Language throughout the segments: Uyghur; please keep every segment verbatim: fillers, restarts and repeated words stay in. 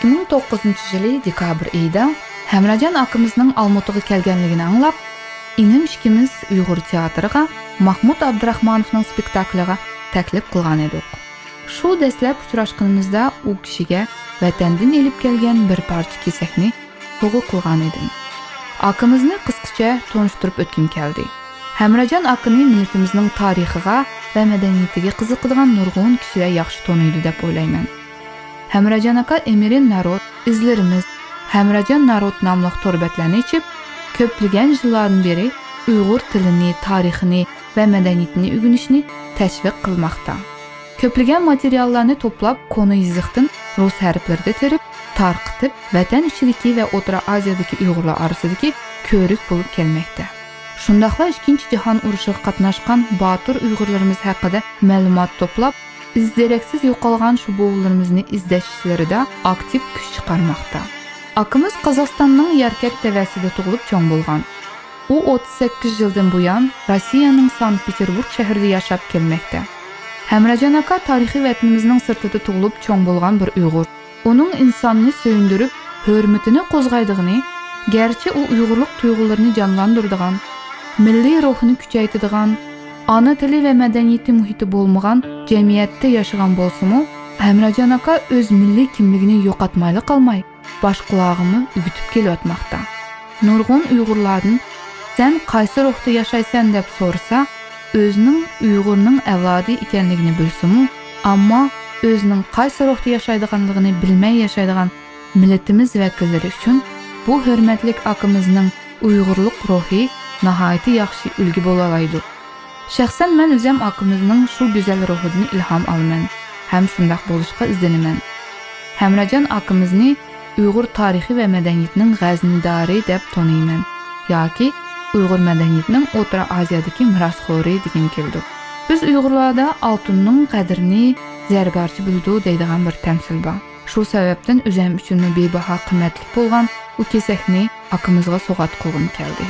ئىككى مىڭ توققۇزىنچى يىلى دېكابىر ئېيىدا ھەمراجان ئاكىمىزنىڭ ئالمۇتىغا كەلگەنلىكىنى ئاڭلاپ، ئىنىم ئىككىمىز ئۇيغۇر تىياتىرىغا ماھمۇت ئابدۇراخمانوفنىڭ سپېكتاكلىغا تەكلىپ قىلغان ئىدۇق. شۇ دەسلەپ ئۇچراشقىنىمىزدا ئۇ كىشىگە ۋەتەندىن ئېلىپ كەلگەن بىر پارچە كېسەكنى سوۋغا قىلغان ئىدىم. ئاكىمىزنى قىسقىچە تونۇشتۇرۇپ ئۆتكۈم كەلدى. ھەمراجان ئاكىنى مىللىتىمىزنىڭ تارىخىغا ۋە مەدەنىيىتىگە قىزىقىدىغان نۇرغۇن كىشىلەر ياخشى تونۇيدۇ دەپ ئويلايمەن. ھەمراجان ئاكا ئېمىرى نارود، ئىزلىرىمىز، ھەمراجان نارود ناملىق تور بەتلەرنى ئېچىپ، كۆپلىگەن يىللاردىن بېرى ئۇيغۇر تىلىنى، تارىخىنى ۋە مەدەنىيىتىنى ئۆگىنىشنى تەشۋىق قىلماقتا. كۆپلىگەن ماتېرىياللارنى توپلاپ، كونا يېزىقتىن رۇس ھەرپلىرىدە تېرىپ، تارقىتىپ، ۋەتەن ئىچىدىكى ۋە ئوتتۇرا ئازىيادىكى ئۇيغۇرلار ئارىسىدىكى كۆۋرۈك بولۇپ كەلمەكتە. شۇنداقلا ئىككىنچى جاھان ئۇرۇشىغا قاتناشقان باتۇر ئۇيغۇرلىرىمىز ھەققىدە مەلۇمات توپلاپ، ئىز-دېرەكسىز يوقالغان شۇ بوۋىلىرىمىزنى ئىزدەش ئىشلىرىدا ئاكتىپ كۈچ چىقارماقتا. ئاكىمىز قازاقىستاننىڭ ياركەنت تەۋەسىدە تۇغۇلۇپ چوڭ بولغان. ئۇ ئوتتۇز سەككىز يىلدىن بۇيان روسىيەنىڭ سانكت پېتېربۇرگ شەھىرىدە ياشاپ كەلمەكتە. ھەمراجان ئاكا تارىخىي ۋەتىنىمىزنىڭ سىرتىدا تۇغۇلۇپ چوڭ بولغان بىر ئۇيغۇر. ئۇنىڭ ئىنساننى سۆيۈندۈرۈپ، ھۆرمىتىنى قوزغايدىغىنى، گەرچە ئۇ ئۇيغۇرلۇق تۇيغۇلىرىنى جانلاندۇرىدىغان، مىللىي روھنى كۈچەيتىدىغان، ئانا تىلى ۋە مەدەنىيىتى مۇھىتى بولمىغان جەمئىيەتتە ياشىغان بولسىمۇ، ھەمراجان ئاكا ئۆز مىللىي كىملىكىنى يوقاتمايلا قالماي، باشقىلارغىمۇ ئۆگىتىپ كېلىۋاتماقتا. نۇرغۇن ئۇيغۇرلاردىن «سەن قايسى روھتا ياشايسەن؟» دەپ سورىسا، ئۆزىنىڭ ئۇيغۇرنىڭ ئەۋلادى ئىكەنلىكىنى بىلسىمۇ، ئەمما ئۆزىنىڭ قايسى روھتا ياشايدىغانلىقىنى بىلمەي ياشايدىغان مىللىتىمىز ۋەكىللىرى ئۈچۈن بۇ ھۆرمەتلىك ئاكىمىزنىڭ ئۇيغۇرلۇق روھى ناھايىتى ياخشى ئۈلگە بولالايدۇ. شەخسەن مەن ئۆزەم ئاكىمىزنىڭ شۇ گۈزەل روھىدىن ئىلھام ئالىمەن ھەم شۇنداق بولۇشقا ئىزدىنىمەن. ھەمراجان ئاكىمىزنى ئۇيغۇر تارىخى ۋە مەدەنىيىتىنىڭ غەزىنىدارى دەپ تونۇيمەن ياكى ئۇيغۇر مەدەنىيىتىنىڭ ئوتتۇرا ئازىيادىكى مىراسخورى دېگۈم كېلىدۇ. بىز ئۇيغۇرلاردا «ئالتۇننىڭ قەدرىنى زەرگەرچە بىلىدۇ» دەيدىغان بىر تەمسىل بار. شۇ سەۋەبتىن ئۆزەم ئۈچۈنمۇ بىباھا قىممەتلىك بولغان ئۇ كېسەكنى ئاكىمىزغا سوۋغات قىلغۇم كەلدى.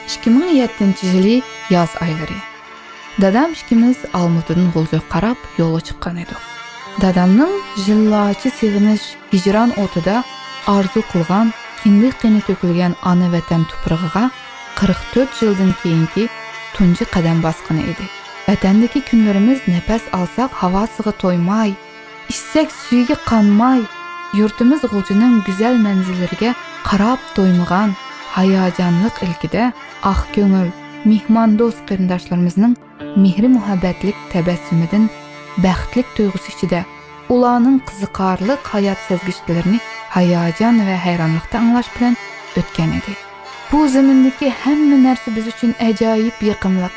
ئىككى مىڭ يەتتىنچى يىلى ياز ئايلىرى. دادام ئىككىمىز ئالمۇتىدىن غۇلجىغا قاراپ يولغا چىققان ئىدۇق. دادامنىڭ يىللارچە سېغىنىش، ھىجران ئوتىدا ئارزۇ قىلغان، كىندىك قېنى تۆكۈلگەن ئانا ۋەتەن تۇپرىقىغا قىرىق تۆت يىلدىن كېيىنكى تۇنجى قەدەم باسقىنى ئىدى. ۋەتەندىكى كۈنلىرىمىز نەپەس ئالساق ھاۋاسىغا تويماي، ئىچسەك سۈيىگە قانماي، يۇرتىمىز غۇلجىنىڭ گۈزەل مەنزىرىلىرىگە قاراپ تويمىغان ھاياجانلىق ئىلكىدە ئاق كۆڭۈل، مېھماندوست قېرىنداشلىرىمىزنىڭ مېھرى-مۇھەببەتلىك تەبەسسۇمىدىن، بەختلىك تۇيغۇسى ئىچىدە ئۇلارنىڭ قىزىقارلىق ھايات سەزگۈچلىرىنى ھاياجان ۋە ھەيرانلىقتا ئاڭلاش بىلەن ئۆتكەن ئىدى. بۇ زېمىندىكى ھەممە نەرسە بىز ئۈچۈن ئاجايىپ يېقىملىق،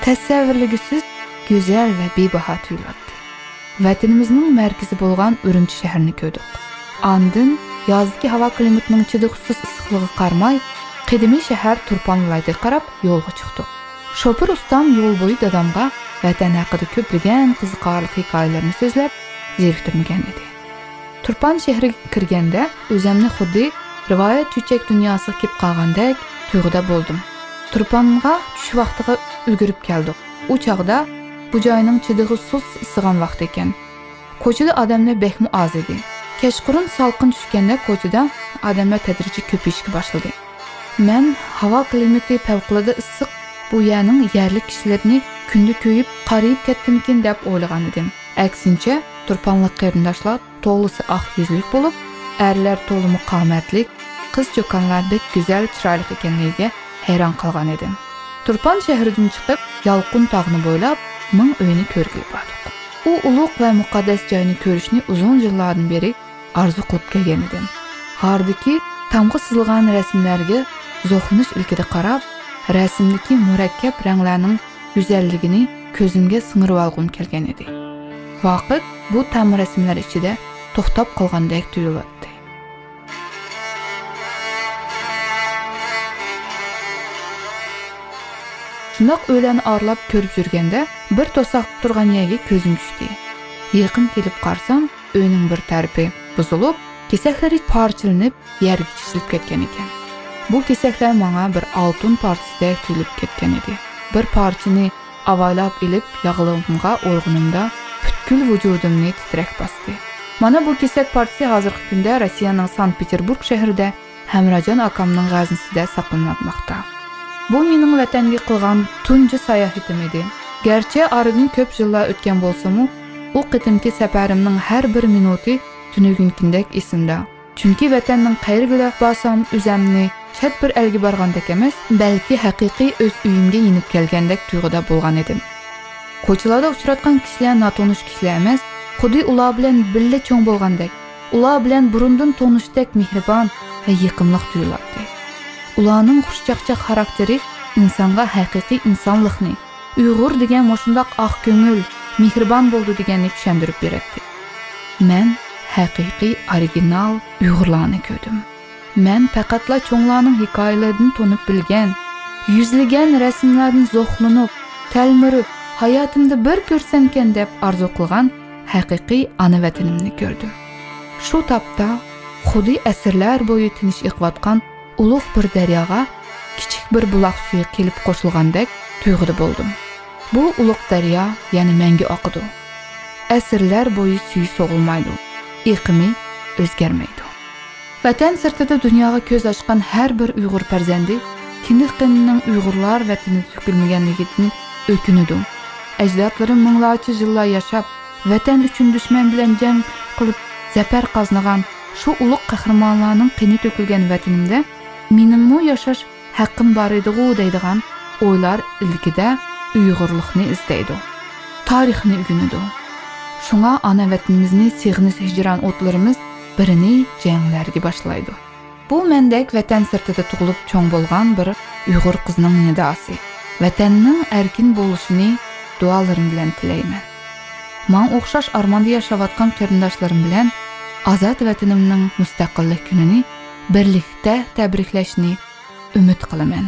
تەسەۋۋۇرلىگۈسىز گۈزەل ۋە بىباھا تۇيۇلاتتى. ۋەتىنىمىزنىڭ مەركىزى بولغان ئۈرۈمچى شەھىرىنى كۆردۇق. ئاندىن يازدىكى ھاۋا كىلىماتىنىڭ چىدىغۇسىز ئىسسىقلىقىغا قارىماي، قەدىمىي شەھەر تۇرپان ۋىلايىتىگە قاراپ يولغا چىقتۇق. شوپۇر ئۇستام يول بويى دادامغا ۋەتەن ھەققىدە كۆپلىگەن قىزىقارلىق ھېكايىلەرنى سۆزلەپ، زېرىكتۈرمىگەن ئىدى. تۇرپان شەھىرىگە كىرگەندە ئۆزەمنى خۇددى رىۋايەت چۆچەك دۇنياسىغا كېلىپ قالغاندەك تۇيغۇدا بولدۇم. تۇرپانغا چۈش ۋاقتىغا ئۈلگۈرۈپ كەلدۇق. ئۇ چاغدا بۇ جاينىڭ چىدىغۇسىز ئىسسىغان ۋاقتى ئىكەن. كوچىدا ئادەملەر بەكمۇ ئاز ئىدى. كەچقۇرۇن سالقىن چۈشكەندە كوچىدا ئادەملەر تەدرىجىي كۆپىيىشكە باشلىدى. مەن ھاۋا كىلىماتى پەۋقۇلئاددە ئىسسىق، بۇ يەرنىڭ يەرلىك كىشىلىرىنى كۈندە كۆيۈپ، قارىيىپ كەتتىمىكىن دەپ ئويلىغان ئىدىم. ئەكسىنچە، تۇرپانلىق قېرىنداشلار تولىسى ئاق يۈزلۈك بولۇپ، ئەرلەر تولىمۇ قامەتلىك، قىز-چوكانلار بەك گۈزەل، چىرايلىق ئىكەنلىكىگە ھەيران قالغان ئىدىم. تۇرپان شەھىرىدىن چىقىپ، يالقۇن تاغنى بويلاپ، مىڭ ئۆينى كۆرگىلى باردۇق. ئۇ ئۇلۇغ ۋە مۇقەددەس جاينى كۆرۈشنى ئۇزۇن يىللاردىن بېرى ئارزۇ قىلىپ كەلگەن ئىدىم. غاردىكى تامغا سىزىلغان رەسىملەرگە زوقلىنىش ئىلكىدە قاراپ، رەسىمدىكى مۇرەككەپ رەڭلەرنىڭ گۈزەللىكىنى كۆزۈمگە سىڭدۈرۈۋالغۇم كەلگەن ئىدى. ۋاقىت بۇ تام رەسىملەر ئىچىدە توختاپ قالغاندەك تۇيۇلاتتى. شۇنداق ئۆيلەرنى ئارىلاپ كۆرۈپ يۈرگەندە، بىر توساق تۇرغان يەرگە كۆزۈم چۈشتى. يېقىن كېلىپ قارىسام، ئۆينىڭ بىر تەرىپى بۇزۇلۇپ، كېسەكلىرى پارچىلىنىپ، يەرگە چېچىلىپ كەتكەن ئىكەن. بۇ كېسەكلەر ماڭا بىر ئالتۇن پارچىسىدەك تۇيۇلۇپ كەتكەن ئىدى. بىر پارچىنى ئاۋايلاپ ئېلىپ، ياغلىغىمغا ئۇرغىنىمدا، پۈت پۈتكۈل ۋۇجۇدۇمنى تىترەك باستى. مانا بۇ كېسەك پارچىسى ھازىرقى كۈندە روسىيەنىڭ سانكت پېتېربۇرگ شەھىرىدە ھەمراجان ئاكامنىڭ غەزنىسىدە ساقلىنىۋاتماقتا. بۇ مېنىڭ ۋەتەنگە قىلغان تۇنجى ساياھىتىم ئىدى. گەرچە ئارىدىن كۆپ يىللار ئۆتكەن بولسىمۇ، ئۇ قېتىمقى سەپىرىمنىڭ ھەر بىر مىنۇتى تۈنۈگۈنكىدەك ئېسىمدە. چۈنكى ۋەتەننىڭ قەيەرگىلا بارسام، ئۆزەمنى شەت بىر ئەلگە بارغاندەك ئەمەس، بەلكى ھەقىقىي ئۆز ئۆيۈمگە يېنىپ كەلگەندەك تۇيغۇدا بولغان ئىدىم. كوچىلاردا ئۇچراتقان كىشىلەر، ناتونۇش كىشىلەر ئەمەس، خۇددى ئۇلار بىلەن بىللە چوڭ بولغاندەك، ئۇلار بىلەن بۇرۇندىن تونۇشتەك مېھرىبان ۋە يېقىملىق تۇيۇلاتتى. ئۇلارنىڭ خۇشچاقچاق خاراكتېرى ئىنسانغا ھەقىقىي ئىنسانلىقنى، ئۇيغۇر دېگەن مۇشۇنداق ئاق كۆڭۈل، مېھرىبان بولىدۇ دېگەننى چۈشەندۈرۈپ بېرەتتى. مەن ھەقىقىي ئورىگىنال ئۇيغۇرلارنى كۆردۈم. مەن پەقەتلا چوڭلارنىڭ ھېكايىلىرىدىن تونۇپ بىلگەن، يۈزلىگەن رەسىملەردىن زوقلىنىپ، تەلمۈرۈپ، ھاياتىمدا بىر كۆرسەمكەن دەپ ئارزۇ قىلغان ھەقىقىي ئانا ۋەتىنىمنى كۆردۈم. شۇ تاپتا خۇددى ئەسىرلەر بويى تىنچ ئېقىۋاتقان ئۇلۇغ بىر دەرياغا كىچىك بىر بۇلاق سۈيى كېلىپ قوشۇلغاندەك تۇيغۇدا بولدۇم. بۇ ئۇلۇغ دەريا يەنە مەڭگۈ ئاقىدۇ. ئەسىرلەر بويى سۈيى سوغۇلمايدۇ، ئېقىمى ئۆزگەرمەيدۇ. ۋەتەن سىرتىدا دۇنياغا كۆز ئاچقان ھەر بىر ئۇيغۇر پەرزەنتى كىندىك قېنىنىڭ ئۇيغۇرلار ۋەتىنىدە تۆكۈلمىگەنلىكىدىن ئۆكۈنىدۇ. ئەجدادلىرىم مىڭلارچە يىللار ياشاپ، ۋەتەن ئۈچۈن دۈشمەن بىلەن جەڭ قىلىپ زەپەر قازىنغان شۇ ئۇلۇغ قەھرىمانلارنىڭ قېنى تۆكۈلگەن ۋەتىنىمدە مېنىڭمۇ ياشاش ھەققىم بار ئىدىغۇ دەيدىغان ئويلار ئىلكىدە ئۇيغۇرلۇقنى ئىزدەيدۇ، تارىخنى ئۆگىنىدۇ. شۇڭا ئانا ۋەتىنىمىزنى سېغىنىش ھىجران ئوتلىرىمىز بىرىنى جەڭلەرگە باشلايدۇ. بۇ مەندەك ۋەتەن سىرتىدا تۇغۇلۇپ چوڭ بولغان بىر ئۇيغۇر قىزنىڭ نىداسى. ۋەتەننىڭ ئەركىن بولۇشىنى دۇئالىرىم بىلەن تىلەيمەن. ماڭا ئوخشاش ئارماندا ياشاۋاتقان قېرىنداشلىرىم بىلەن ئازاد ۋەتىنىمنىڭ مۇستەقىللىق كۈنىنى بىرلىكتە تەبرىكلەشنى ئۈمىد قىلىمەن.